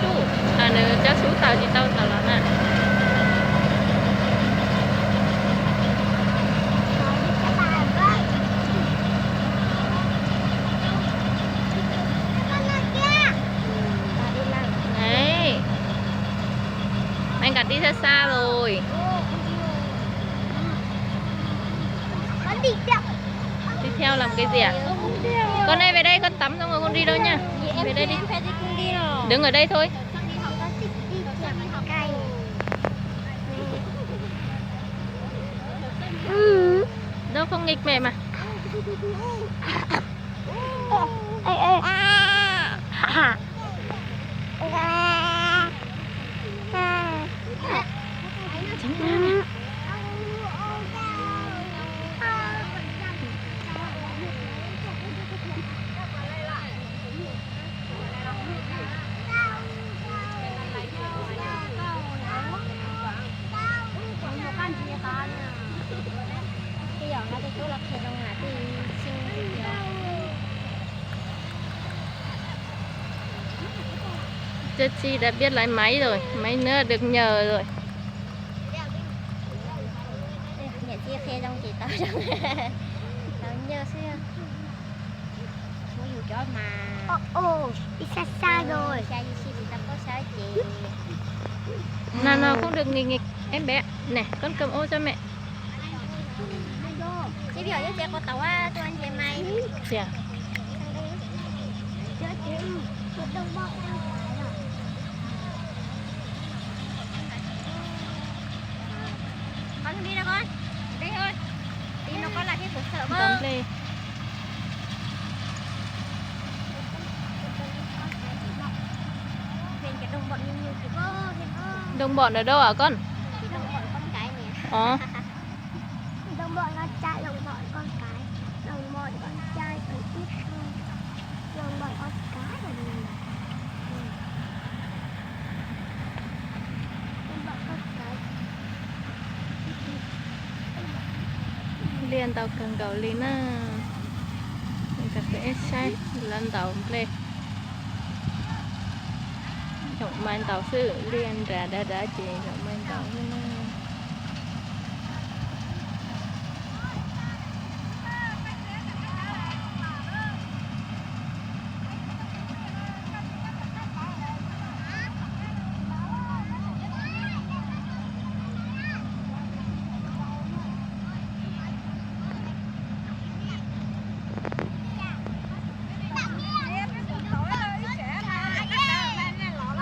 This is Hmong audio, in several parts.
Sub, nws cov sub tawm tsis tau tawm los na. Maiv nkas dib sab sab lawm. Tiếp theo làm cái gì ạ? Con này về đây con tắm xong rồi con đi đâu nha. Về đây đi. Đứng ở đây thôi. Đâu không nghịch mẹ mà. Ceci đã biết lái máy rồi, máy nữa được nhờ rồi. Niam txiv qhia zoo ces tau zoo, tau nco xwb. Muab yus cov mas, ib sab sab xya yus xib tsis tau paub sab ces. No no không được nghịch nghịch em bé. Nè, con cầm ô cho mẹ. Ces vim yog ces ko tau a, tua nce mai. Con đi đâu con? Đi thôi. Đi nó có là cái của sợ. Con đi. Đồng bọn ở đâu hả con? Đồng bọn con cái nè. Ồ. Đồng bọn con trai, đồng bọn con gái, đồng bọn con trai còn ít hơn đồng bọn con gái là gì nhỉ? Đồng bọn con gái. Liaj ntau kawg nkaus li na. Cov peb saib lawv ntaus nplej. Zaum mais ntaus xwb, liaj nras dav dav ces zaum mais ntaus xwb na.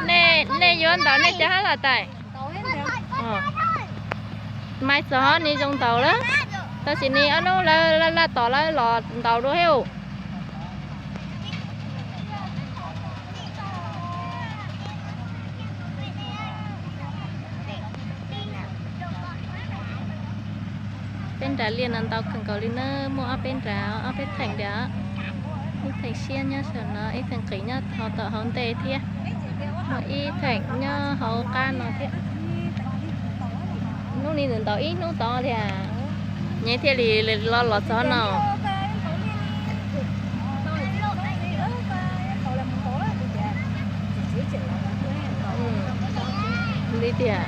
Nej, nej yuav ntaus nej cov hab los tais? Maiv txog, nws zoo ntaus lawm. Tab sis nws ob hnub lawv laj tom lawv los ntaus dua thiab. Peb nram liaj no ntau kawg nkaus li na, muaj ob peb nram, ob peb theem diam. Ib theem siab nyob saum no, ib theem qis nyob hauv tom hauv ntej thiab. Muaj ib theem nyob hauv qab no thiab. Hnub no nws ntaus ib hnub tod thiab, nws thiaj li los los txog no. Li tiag.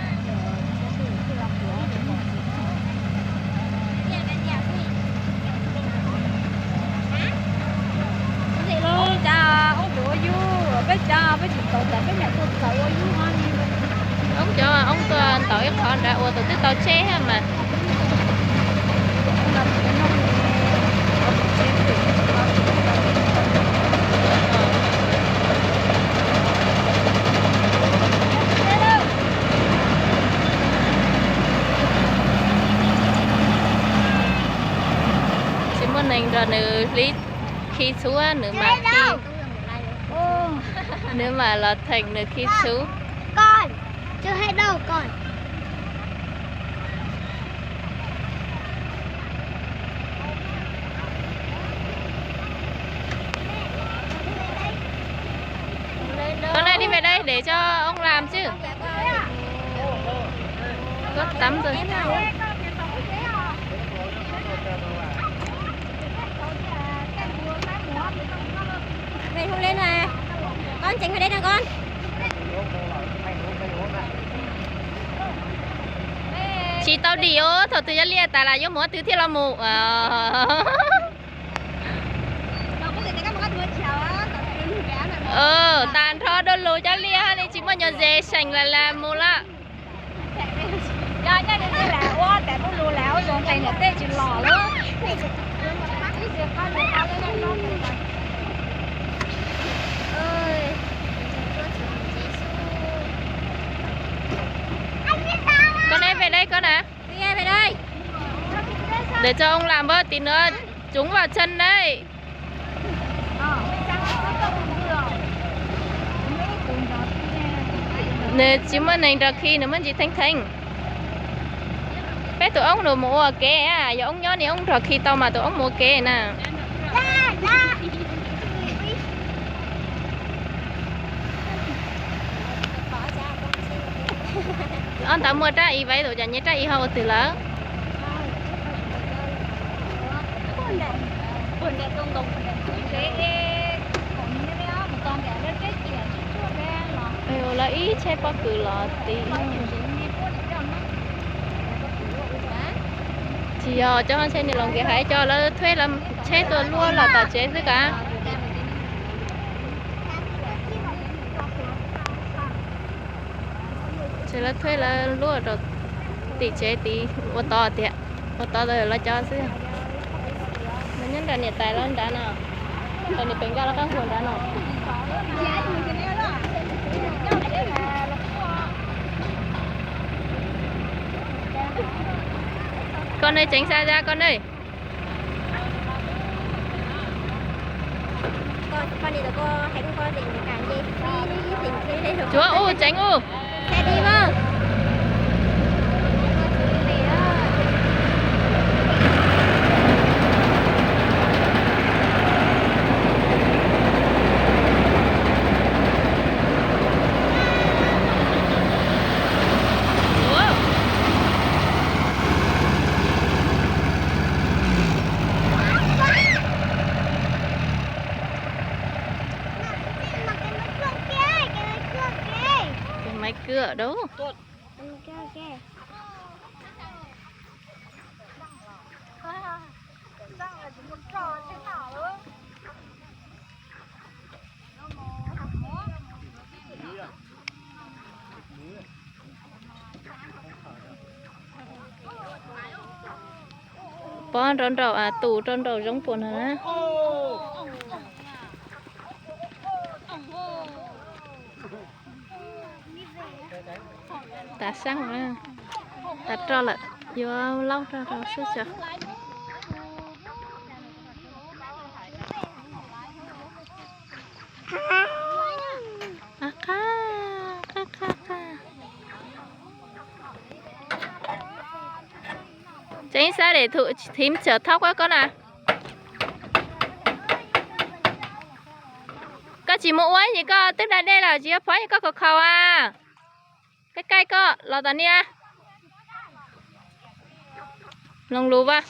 Peb cav, peb tsis tau cas, peb nyuam qhuav txawm ua yub no. Oob cov oob tuaj ntaus ib qho nrad ua tus twb tau tsheb thiab mas. Tsis muaj neeg nrog nws khi txhuv, nws mam khi, nws mam los theem nws khi txhuv. Con này đi về đây để cho ông làm chứ. Có tắm rồi. Mày không lên mà. Con Tránh phải đây nè con. Tsis tau dim os, thaum twg cov liaj tas las yuav mus qhov twg thiaj los mus. Tas nrho dua lug cov liaj li tsis muaj nyuag ze seem las las mus lawm. Koj neb pem dab koj na. Ntawm tso oo lam npawb tim nuav coob vam tshaj nawb. Nws tsis muaj neeg nrog khi, nws muaj ntsis theeb theeb. Peb tus oob nws mus ua kev, yog oob nyob ni oob nrog khi tau mas tus oob mus ua kev na. Ob ntawd muaj rab i vaiv tus cas nyiaj rab i ho ua twg lawm. Lawv ib tsheb pob kws los ti. Tsis yog cov tsheb ni los nkees hais cov lawv thueb lawv tsheb tuaj luaj los tom tsev xwb kav. Ces lawv thueb lawv luaj rau tim tsev tid ua tod tiag, ua tod lawv cov xwb. Nws nyob nram niam tais lawv nrad no, nram niam pem nkaj lawv qab nkuaj nrad no. Koj nej tseev xav zaj koj nej. Tsuav u tseev u. Maiv Kwj dau. Pob rau nraum, tus rau nraum zoov puas no na. Tas sab, tas roj lawm, yuav laub roj rau xwb tso. Qab qab qab qab. Tseev xav de thim txham thaub koj koj na. Koj tsis mus ua ces koj twb da dej lawm tsis yog phob es koj khaus khaus a. Kaij kaij koj los tom niag mloog lus vas.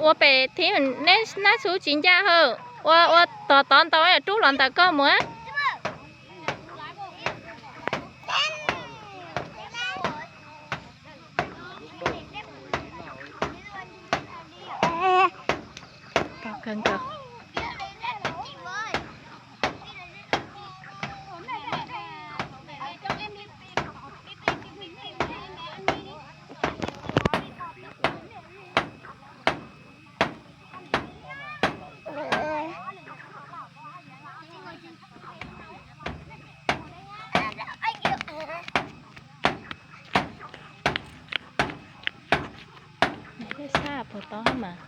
Ua pem thib, neb nab txhub tsis ncaj hawm, ua ua tog tod ntau rub los ntawm koj mus. Sab puas tau mas.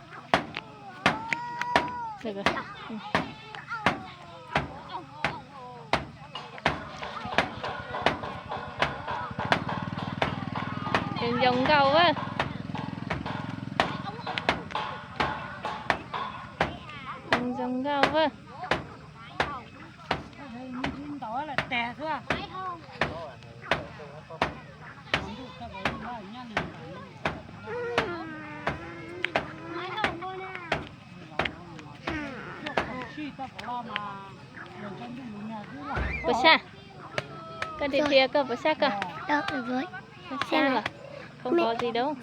Yoos nkauj a. Puas sab? Koj dhia dhia koj puas sab koj? Puas sab los? Không có gì đâu.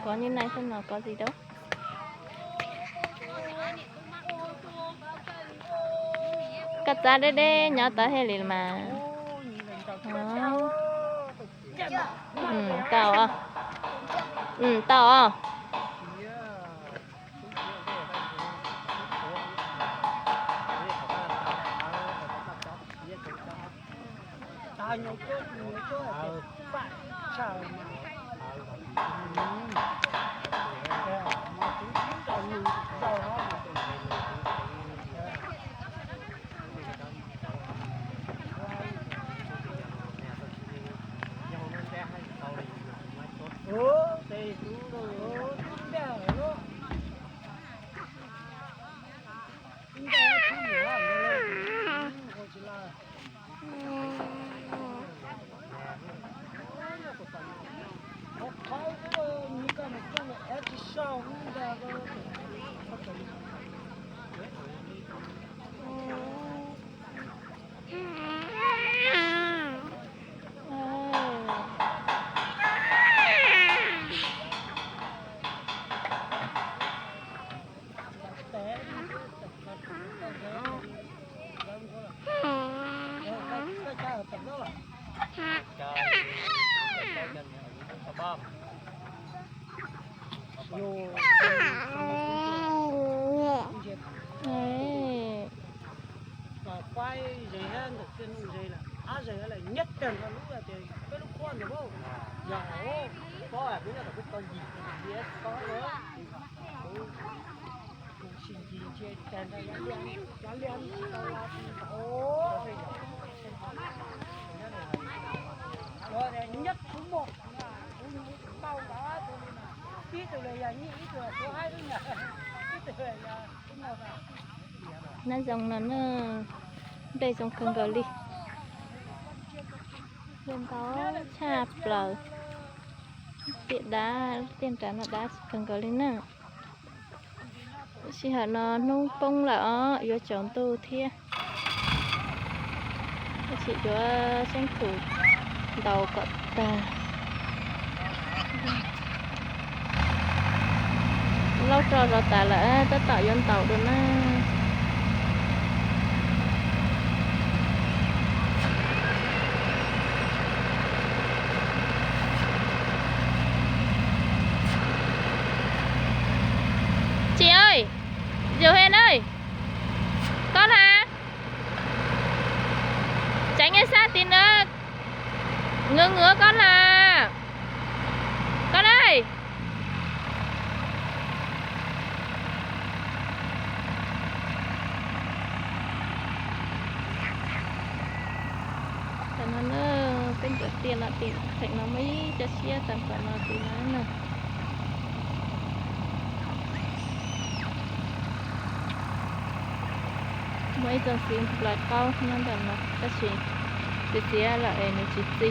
Có như này thôi mà có gì đâu. Koj txav deb deb nyob tod thiaj li mas. Tau os. Tau os. Ê. Pab ze thiab ntawm tij nuj ze lawm, pab ze lawm nyob tag nrho lub tias peb lub qhuab ntawd, yog pab peb nyob tom peb tau yim tis tau lawm, kuv tsis ncig ntsia tag nrho cov liaj tsis tau los tsis tau. Nyob kuv mog, kuv tsis tau ntawd tus li na, ib tug li yog nyiaj, ib tug suav haib lub nyam, ib tug li yog Nab zoo no na, nplej zoo kawg nkaus li. Nplej ntau tshaj plaws. Tiaj dab, tiaj nrad no dab kawg nkaus li na. Sij hawm no hnub poob lawm os, yuav tsaus ntuj thiab. Tab sis yuav xeeb thum ntaus kom tag. Laub roj zov tas lawm, tab tom yuav ntaus dua na. Chị ơi, Diệu Hên ơi, con hả? Tránh cái xác tí nữa. Ngứa ngứa con hả? Con ơi. Tam no na, peb ncov tiaj no tim theem no muaj ib co siab tam tom no tim no na. Muaj ib txoj xiv nplais qaub nyob ntawm no tab sis txiv txiav lawm es nws tsis txi.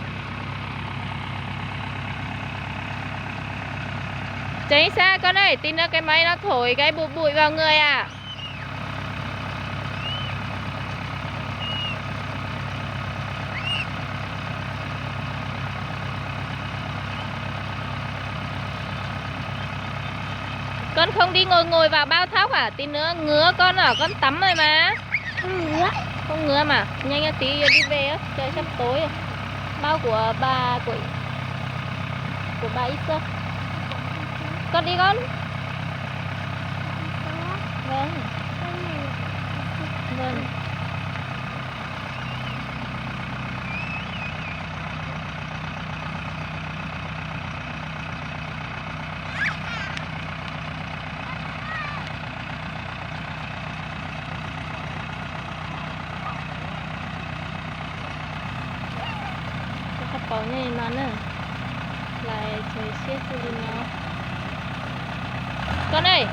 Tránh xa con ơi, tí nữa cái máy nó thổi cái bụi bụi vào người à. Con không đi ngồi ngồi vào bao thóc à? Tí nữa ngứa con à, con tắm rồi mà. Không ngứa. Không ngứa mà. Nhanh tí, đi về á, trời sắp tối rồi. Bao của bà, của, của bà Isa. Con đi con. Vâng. Vâng. Cov qab paus nyob li no na, lais tsawg siab xwb li no. Con ơi.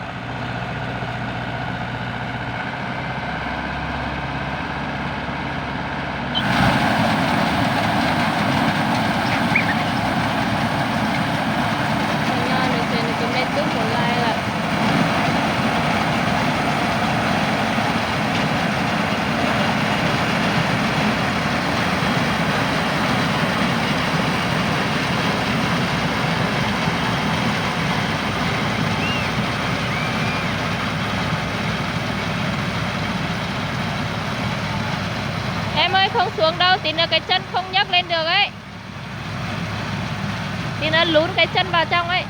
Tam no nws tias nws tus me tub mus lais lawm. Không xuống đâu, tí nữa cái chân không nhấc lên được ấy. Tí nữa lún cái chân vào trong ấy.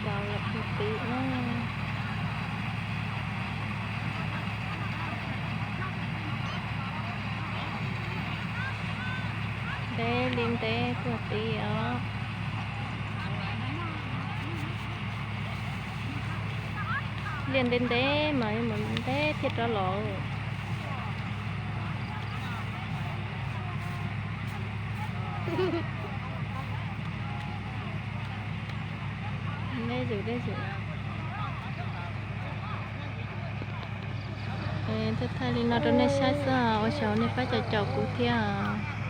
Cov lawm puag tid na. Ntev li ntev puag tid os. Liaj ntev ntev mas yuav mus ntev thiaj rov los. Deb zuj deb zus. Thaij li no rau nej saib xwb, ua tsaug nej pab caum caum kuv thiab.